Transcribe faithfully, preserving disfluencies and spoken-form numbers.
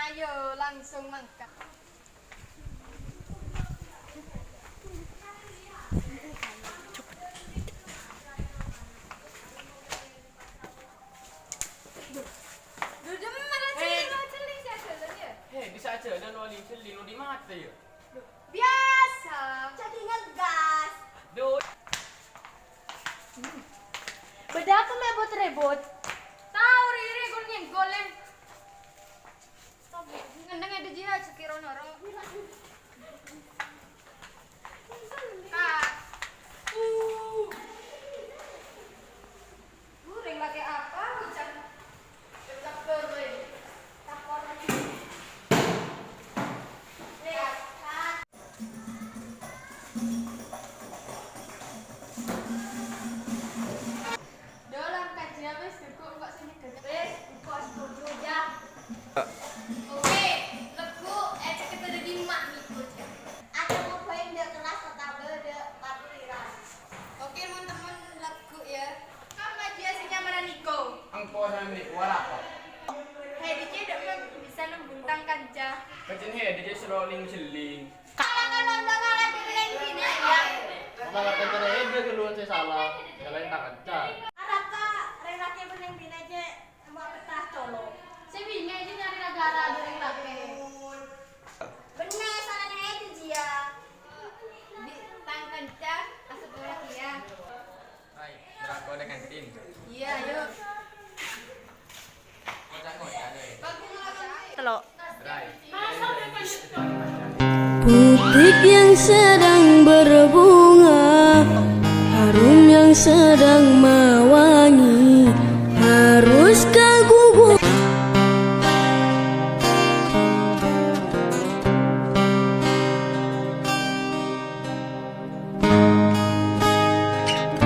Ayo, langsung mangkat. Duh, demen, malah Eh. celling, malah celling, saya jalan, ya. He, bisa aja ada nolin celling, nodi mata, ya. Biasa. Jadi ngegas. Duh. Bâdâ apa mè' bot-rèbot? Tao, rè-rè, gol nyenggol, eh. Ngendengnga dâ' jiyâ, sakèra noro. Kak. Uh. Orèng lakè' apa, bocah? Bocah bârâi. Takon. Dolan kajiyâ wis, engko' engko' sè nyegghâ. Wis, engko' setuju, Jah. Oke, lagghu' ècèkè dâddhi ma' mèko, Jah. Aja ngobain dâ' kelas otabâ dâ' parkiran. Oke, mon-, temmen lagghu', ya. Kamma jiyâ sè nyamana nèko? Engko' sambi warapa. He, dâ' cè' dâ' mè' bisa nembung tang kanca. Kajjhâ' he, dâ' cè' soro ling-selling. Kala-kala ngala bhâreng binè, ya. Malah kanca rèya ghâllu sè sala, salaèn tang kanca. Arapa rèng lakè bhâreng binè, cè'? Emma' betah colo'. Sè binè jiyâ nyarè ra-gara dâ' rèng lakè. Bennè, salana èdhi jiyâ. Di' tang kanca asapora kèya. Hai, berangkat ke kantin. Iyâ, ayo. Kocak-kocak, eh. Tello'. Rai. Putih yang sedang berbunga, harum yang sedang mawar.